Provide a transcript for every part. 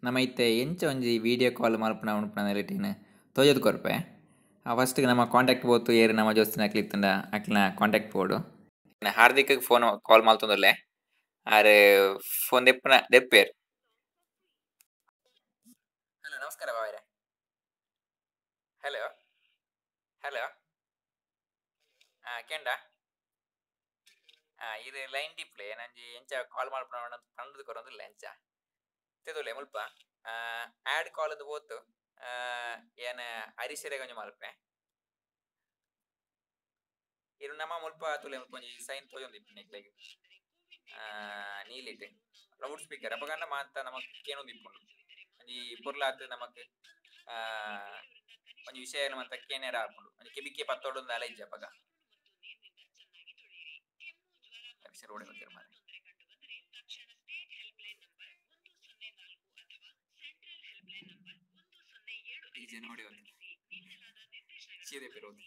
ನಮ ಇತ್ತೆ ಎಂಚ ಒಂಜಿ ವಿಡಿಯೋ ಕಾಲ್ ಮಲ್ಪುನ ಉನ್ಪುನ ನೆಲೆಟಿನ್ ತೋಜದ್ ಕೊರ್ಪೆ. ಫಸ್ಟ್ ನಮ್ಮ ಕಾಂಟ್ಯಾಕ್ಟ್ ಪೋತು ಏರ್ ನಮ್ಮ ಜೋಸ್ತಿನ ಅಕ್ಲ್ ಇತ್ತುಂಡ ಅಕ್ಲ್ನ ಕಾಂಟ್ಯಾಕ್ಟ್ ಪೋಡು. ಹಾರ್ದಿಕ್ ಫೋನ್ ಕಾಲ್ ಮಲ್ತೊಂದುಲ್ಲೆ. ಆರ್ ಫೋನ್ ದೆಪ್ಪುನ ದೆಪ್ಪೇರ್. ಹಲೋ ನಮಸ್ಕಾರ ಬಾವರೆ. ಹಲೋ ಹಲೋ ಕೇಂಡ ಇರ್ ಲೈನ್ ಡಿಪ್ಲೆ ನಂಜಿ ಎಂಚ ಕಾಲ್ ಮಲ್ಪುನ ಪಂಡುದು ಕೊರೊಂದುಲ್ಲೆ ಎಂಚ ತೆದುಲೆ ಮುಲ್ಪ ಆಡ್ ಕಾಲ್ ದು ಪೋತು ಏನ್ ಹರೀಶೆರೆಗ್ ಒಂಜಿ ಮಲ್ಪೆ. ಇರು ನಮ್ಮ ಮುಲ್ಪ ತೂಲೆ ಮುಲ್ಪ ಒಂಜಿ ಸೈನ್ ತೋಜೊಂದಿಪ್ಪು ನಿಕ್ಲೆಗ್ ನೀಲಿಟ್ ಲೌಡ್ ಸ್ಪೀಕರ್ ಅಪಗಂಡ ಮಾತ ನಮಕ್ ಕೇನೊಂದಿಪ್ಪುಂಡು ಒಂಜಿ ಪೊರ್ಲಾತ್ ನಮಕ್ ಒಂಜಿ ವಿಷಯ ಮಾತ ಕೇನೆರೆ ಆಪುಂಡು ಒಂಜಿ ಕೆಬಿಕೆ ಪತ್ತೊಡು ದಾಲ ಇಜ್ಜಿ ಅಪಗ. ರೋಡ್ ಬತ್ತೆರ್ ಮಾರ್ರೆ. ಈ ಜನ ನೋಡಿ ಸೀದೆ ಪಿರೋದು.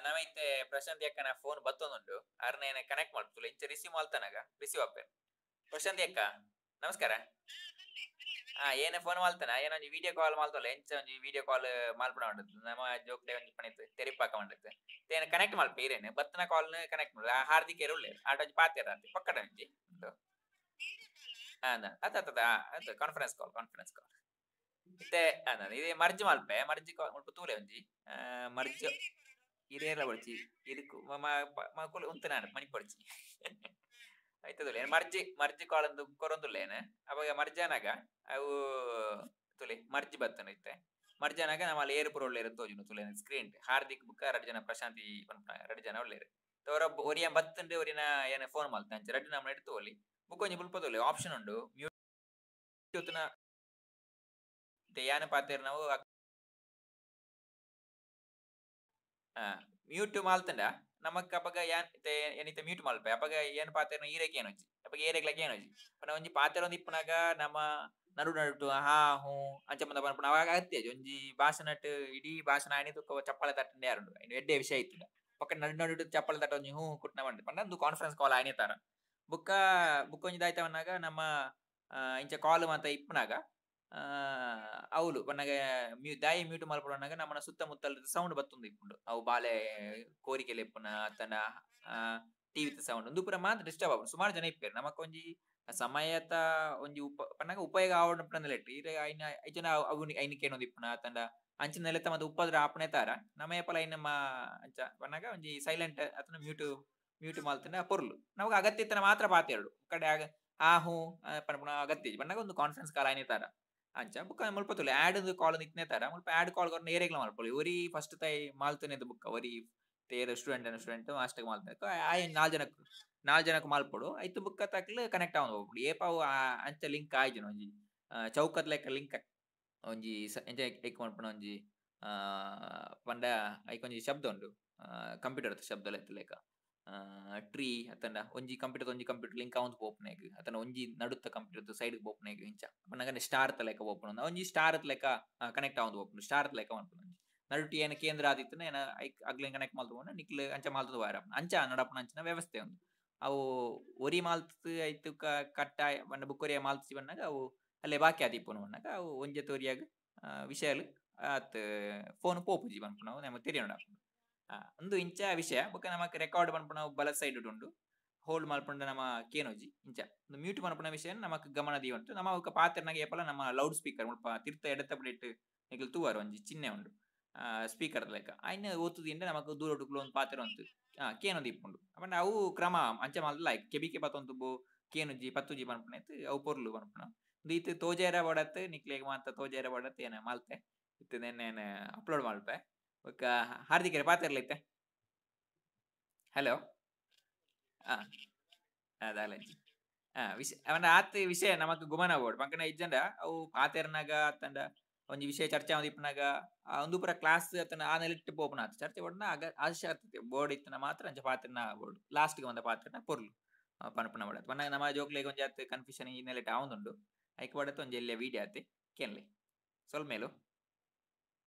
ನಾವೈತೆ ಪ್ರಶಾಂತ್ ಅಕ್ಕನ ಫೋನ್ ಬತ್ತೊಂದುಂಡು ಅರ್ನ ಕನೆಕ್ಟ್ ಮಾಡ್ತುಲ್ಲ ಇಂಚ ರಿಸೀವ್ ಮಲ್ತನಾಗ ರಿಸೀವ್ ಆಪೇರ್. ಪ್ರಶಾಂತ್ ಅಕ್ಕ ನಮಸ್ಕಾರ. ಏನೇ ಫೋನ್ ಮಲ್ತನ ಏನೊಂಜಿ ವಿಡಿಯೋ ಕಾಲ್ ಮಲ್ತೊಲ್ಲ ಎಂಚ ಒಂಜಿ ವಿಡಿಯೋ ಕಾಲ್ ಮಲ್ಪುನ ಉಂಡು ನಮ್ಮ ಜೋಕ್ಲೆ ಒಂಜಿ ಪಣಿತ್ ತೆರಿಪಾಕ ಉಂಡತ್ ತೇನ ಕನೆಕ್ಟ್ ಮಲ್ಪೆ ಇರೇನು ಬತ್ತನ ಕಾಲ್ ಕನೆಕ್ಟ್ ಮಲ್ ಹಾರ್ದಿಕ್ ಏರ್ ಉಲ್ಲೆರ್ ಆಟ ಒಂಜಿ ಪಾತೆರ ಅಂತೆ ಪಕ್ಕಡ ಒಂಜಿ ಉಂದು. ಅತ್ತ ಅತ್ತ ಅತ್ತ ಕಾನ್ಫರೆನ್ಸ್ ಕಾಲ್ ಕಾನ್ಫರೆನ್ಸ್ ಕಾಲ್ ಇತ್ತೆ ಇದೆ ಮರ್ಜ್ ಮಲ್ಪೆ ಮರ್ಜ್ ಮುಲ್ಪ ತೂಲೆ ಒಂಜಿ ಮರ್ಜ್ ಇರೇರ್ಲ ಬೊಡ್ಚಿ ಇರುಕು ಮಕುಲು ಉಂತುನಾನ್ ಮನಿಪೊಡ್ಚಿ ಐತದುಲೆ ಮರ್ಜಿ ಮರ್ಜಿ ಕಾಲ್ ಅಂದು ಕೊರೊಂದುಲ್ಲೇನ ಅವಾಗ ಮರ್ಜಾನಾಗ ಅವು ತುಲೆ ಮರ್ಜಿ ಬತ್ತನ ಇತ್ತೆ ಮರ್ಜಾನಾಗ ನಮ್ಮಲ್ಲಿ ಏರು ಪೂರ ಉಲ್ಲೆರ್ ತೋಜುಂಡು ತುಲೆ ಸ್ಕ್ರೀನ್ ಹಾರ್ದಿಕ್ ಬುಕ್ಕ ರಡ್ಡ್ ಜನ ಪ್ರಶಾಂತಿ ಪನ್ಪುನ ರಡ್ಡ್ ಜನ ಉಲ್ಲೆರ್ ಒರ ಒರಿಯ ಬತ್ತುಂಡು ಒರಿನ ಏನ ಫೋನ್ ಮಲ್ತ ಅಂಚ ರಡ್ಡ್ ನಮೂನೆ ತೋಲಿ ಬುಕ್ಕ ಒಂಜಿ ಮುಲ್ಪ ತೋಲಿ ಆಪ್ಷನ್ ಉಂಡು ಮ್ಯೂಟ್ ಯಾನ ಪಾತೆರ್ ನಾವು ಮ್ಯೂಟ್ ಮಲ್ತಂಡ ನಮಕ್ ಅಪಗ ಯಾನ್ ಏನಿತ್ತೆ ಮ್ಯೂಟ್ ಮಲ್ಪೆ ಅಪಗ ಏನ್ ಪಾತೆರ್ನ ಈರೆಗ್ ಏನೊಂಜಿ ಅಪಗ ಏರೆಗ್ಲ ಕೇನೊಂಜಿ ಪಂಡ ಒಂಜಿ ಪಾತೆರೊಂದು ಇಪ್ಪುನಗ ನಮ್ಮ ನಡು ನಡುಟು ಹಾ ಹೂ ಅಂಚ ಪಂದ ಪನ್ಪುನ ಅವಾಗ ಅಗತ್ಯ ಒಂಜಿ ಭಾಷಣಟ್ ಇಡೀ ಭಾಷಣ ಆಯ್ನಿ ತುಕ್ಕ ಚಪ್ಪಾಳೆ ತಟ್ಟಂಡೆ ಯಾರುಂಡು ಎಡ್ಡೆ ವಿಷಯ ಇತ್ತುಂಡ ಪಕ್ಕ ನಡು ನಡುಟು ಚಪ್ಪಾಳೆ ತಟ್ಟ ಒಂಜಿ ಹೂ ಕುಟ್ನ ಪಂಡ ಪಂಡ ಒಂದು ಕಾನ್ಫರೆನ್ಸ್ ಕಾಲ್ ಆಯ್ನೆ ತರ ಬುಕ್ಕ ಬುಕ್ಕ ಒಂಜಿ ದಾಯ್ತವನ್ನಾಗ ನಮ್ಮ ಇಂಚ ಕಾಲ್ ಮಾತ ಇಪ್ಪುನಾಗ ಅವ್ಲು ಪನ್ನಗ ದಾಯಿ ಮ್ಯೂಟ್ ಮಲ್ಪುನಗ ನಮ್ಮನ ಸುತ್ತಮುತ್ತಲ ಸೌಂಡ್ ಬತ್ತೊಂದು ಇಪ್ಪುಂಡು ಅವು ಬಾಲೆ ಕೋರಿಕೆಲೆ ಇಪ್ಪುನ ಅತ್ತಂಡ ಟಿವಿ ಸೌಂಡ್ ಉಂದು ಪೂರ ಮಾತ ಡಿಸ್ಟರ್ಬ್ ಆಪುಂಡು ಸುಮಾರು ಜನ ಇಪ್ಪೆರ್ ನಮಕ್ ಒಂಜಿ ಸಮಯತ ಒಂಜಿ ಉಪ ಪನ್ನಗ ಉಪಯೋಗ ಆವೊಡು ಪಂಡ ಇರೆ ಐನ ಐಚನ ಅವು ಐನ ಕೇನೊಂದು ಇಪ್ಪುನ ಅತ್ತಂಡ ಅಂಚಿನ ನೆಲೆತ ಮಾತ ಉಪದ್ರ ಆಪುನೆ ತಾರ ನಮ ಏಪಲ ಐನ ಅಂಚ ಪನ್ನಗ ಒಂಜಿ ಸೈಲೆಂಟ್ ಅತ್ತಂಡ ಮ್ಯೂಟ್ ಮ್ಯೂಟ್ ಮಲ್ತಂಡ ಪೊರ್ಲು ನಮಕ್ ಅಗತ್ಯ ಇತ್ತನ ಮಾತ್ರ ಪಾತೆರೊಡು ಕಡೆ ಆ ಹೂ ಪನ್ಪುನ ಅಗತ್ಯ ಪನ್ನಗ ಒಂದು ಕಾನ್ಫರೆನ್ಸ್ ಕಾಲ್ ಆಯ್ನೆ ತಾರ ಅಂಚ ಬುಕ್ಕ ಮುಲ್ಪ ತೂಲೆ ಆಡ್ ಕಾಲ್ ಇತ್ತನೆ ತರ ಮುಲ್ಪ ಆಡ್ ಕಾಲ್ ಕೊರ್ನ ಏರೆಗ್ಲ ಮಲ್ಪೊಲಿ ಒರಿ ಫಸ್ಟ್ ತೈ ಮಲ್ತುನೆದ ಬುಕ್ಕ ಒರಿ ತೇರ್ ಸ್ಟೂಡೆಂಟ್ ಸ್ಟೂಡೆಂಟ್ ಮಾಸ್ಟರ್ ಮಲ್ತನೆ ಆಯ್ ನಾಲ್ ಜನಕ್ ಮಲ್ಪೊಡು ಐತ ಬುಕ್ಕ ತಕ್ಲ್ ಕನೆಕ್ಟ್ ಆವೊಂದು ಪೋಪುಂಡು ಏಪ ಅವು ಅಂಚ ಲಿಂಕ್ ಆಯ್ಜುನ ಒಂಜಿ ಚೌಕದ ಲೆಕ್ಕ ಲಿಂಕ್ ಒಂಜಿ ಎಂಚ ಐಕ್ ಮನ್ಪುನ ಒಂಜಿ ಪಂಡ ಐಕ್ ಒಂಜಿ ಶಬ್ದ ಉಂಡು ಕಂಪ್ಯೂಟರ್ ಶಬ್ದ ಲೆಕ್ಕ ಟ್ರೀ ಅತ್ತಂಡ ಒಂಜಿ ಕಂಪ್ಯೂಟರ್ ಒಂಜಿ ಕಂಪ್ಯೂಟರ್ ಲಿಂಕ್ ಆವೊಂದು ಪೋಪುನೆಗ್ ಅತ್ತಂಡ ಒಂಜಿ ನಡುತ್ತ ಕಂಪ್ಯೂಟರ್ ಸೈಡ್ ಪೋಪುನೆಗ್ ಇಂಚ ಪನ್ನಗ ಸ್ಟಾರ್ ತ ಲೆಕ್ಕ ಪೋಪುಂಡು ಒಂಜಿ ಸ್ಟಾರ್ ಲೆಕ್ಕ ಕನೆಕ್ಟ್ ಆವೊಂದು ಪೋಪುಂಡು ಸ್ಟಾರ್ ಲೆಕ್ಕ ಮನ್ಪುಂಡು ಒಂಜಿ ನಡುಟು ಏನ ಕೇಂದ್ರ ಆದಿತ್ತುಂಡ ಏನ ಐಕ್ ಅಗ್ಲೆನ್ ಕನೆಕ್ಟ್ ಮಲ್ತು ನಿಕ್ಲ್ ಅಂಚ ಮಲ್ತುದು ಪೋಯೆರೆ ಆಪುಂಡು ಅಂಚ ನಡಪುನ ಅಂಚಿನ ವ್ಯವಸ್ಥೆ ಉಂಡು ಅವು ಒರಿ ಮಲ್ತ್ ಐತ ಕಟ್ಟ ಪಂಡ ಬುಕ್ಕೊರಿಯ ಮಲ್ತ್ಜಿ ಪನ್ನಗ ಅವು ಅಲ್ಲೇ ಬಾಕಿ ಆದಿಪ್ಪುಂಡು ಪನ್ನಗ ಅವು ಒಂಜೆ ತೋರಿಯಾಗ್ ವಿಷಯಲು ಆತ್ ಫೋನ್ ಪೋಪುಜಿ ಪನ್ಪುನವು ನಮಕ್ ತೆರಿಯೊನೊಡು ಆಪುಂಡು. ಉಂದು ಇಂಚ ವಿಷಯ ಬೊಕ್ಕ ನಮಕ್ ರೆಕಾರ್ಡ್ ಪನ್ಪುನ ಬಲ ಸೈಡ್ ಉಂಡು ಹೋಲ್ಡ್ ಮಲ್ಪುಂಡ ನಮ ಕೇನೊಜಿ ಇಂಚ ಉಂದು ಮ್ಯೂಟ್ ಮನ್ಪುನ ವಿಷಯ ನಮಕ್ ಗಮನ ದೀವೊಂಡು ನಮ ಬೊಕ್ಕ ಪಾತೆರ್ನಗ ಏಪಲ ನಮ್ಮ ಲೌಡ್ ಸ್ಪೀಕರ್ ಮುಲ್ಪ ತಿರ್ತ ಎಡತ ಬಡಿಟ್ ನಿಕುಲು ತೂವರ್ ಒಂಜಿ ಚಿಹ್ನೆ ಉಂಡು ಸ್ಪೀಕರ್ ಲೆಕ್ಕ ಐನ್ ಒತ್ತುದಿಂಡ ನಮಕ್ ದೂರೊಡು ಒಂಜಿ ಪಾತೆರೊಂತು ಕೇನೊಂದು ಇಪ್ಪುಂಡು ಪಂಡ ಅವು ಕ್ರಮ ಅಂಚ ಮಲ್ತ್ ಲಾಯ್ಕ್ ಕೆಬಿಕೆ ಪತ್ತೊಂದು ಕೇನುಜಿ ಪತ್ತುಜಿ ಪನ್ಪುನೈತ್ ಅವು ಪೊರ್ಲು ಪನ್ಪುನ ಉಂದು ಇತ್ ತೋಜೆರೆ ಬೋಡತ್ ನಿಕ್ಲೆಗ್ ಮಾತ ತೋಜೆರೆ ಬೋಡತ್ ಏನ ಮಲ್ತೆ ಇತ್ತೆ ನೆನ್ನೆ ಅಪ್ಲೋಡ್ ಮಲ್ಪೆ ಬೊಕ್ಕ ಹಾರ್ದಿಕೆರೆ ಪಾತೆರ್ಲ ಇತ್ತೆ ಹಲೋ ದಾಲ ವಿಷಯ ಪಂಡ ಆತ್ ವಿಷಯ ನಮಕ್ ಗುಮನ ಬೋಡು ಪಂಕನ ಇಜ್ಜಂಡ ಅವು ಪಾತೆರ್ನಗ ಅತ್ತಂಡ ಒಂಜಿ ವಿಷಯ ಚರ್ಚೆ ಆವೊಂದು ಇಪ್ಪುನಗ ಉಂದು ಪೂರ ಕ್ಲಾಸ್ ಅತ್ತಂಡ ಆ ನೆಲೆಟ್ ಪೋಪುನ ಆತ್ ಚರ್ಚೆ ಬೋಡ್ನ ಆಶೆ ಆತತೆ ಬೋರ್ಡ್ ಇತ್ತನ ಮಾತ್ರ ಅಂಚ ಪಾತೆರ್ನ ಬೋರ್ಡ್ ಲಾಸ್ಟ್ ಗ್ ಒಂದ ಪಾತೆರ್ನ ಪೊರ್ಲು ಪನ್ಪುನ ಬೋಡಾತ್ ಪನ್ನಗ ನಮ ಜೋಕ್ಲೆಗ್ ಒಂಜಿ ಆತ್ ಕನ್ಫ್ಯೂಷನ್ ಈ ನೆಲೆಟ್ ಆವೊಂದುಂಡು ಐಕ್ ಬೋಡಾತ್ ಒಂಜಿ ಎಲ್ಯ ವಿಡಿಯೋ ಆತೆ ಕೇನ್ಲೆ ಸೊಲ್ಮೆಲು.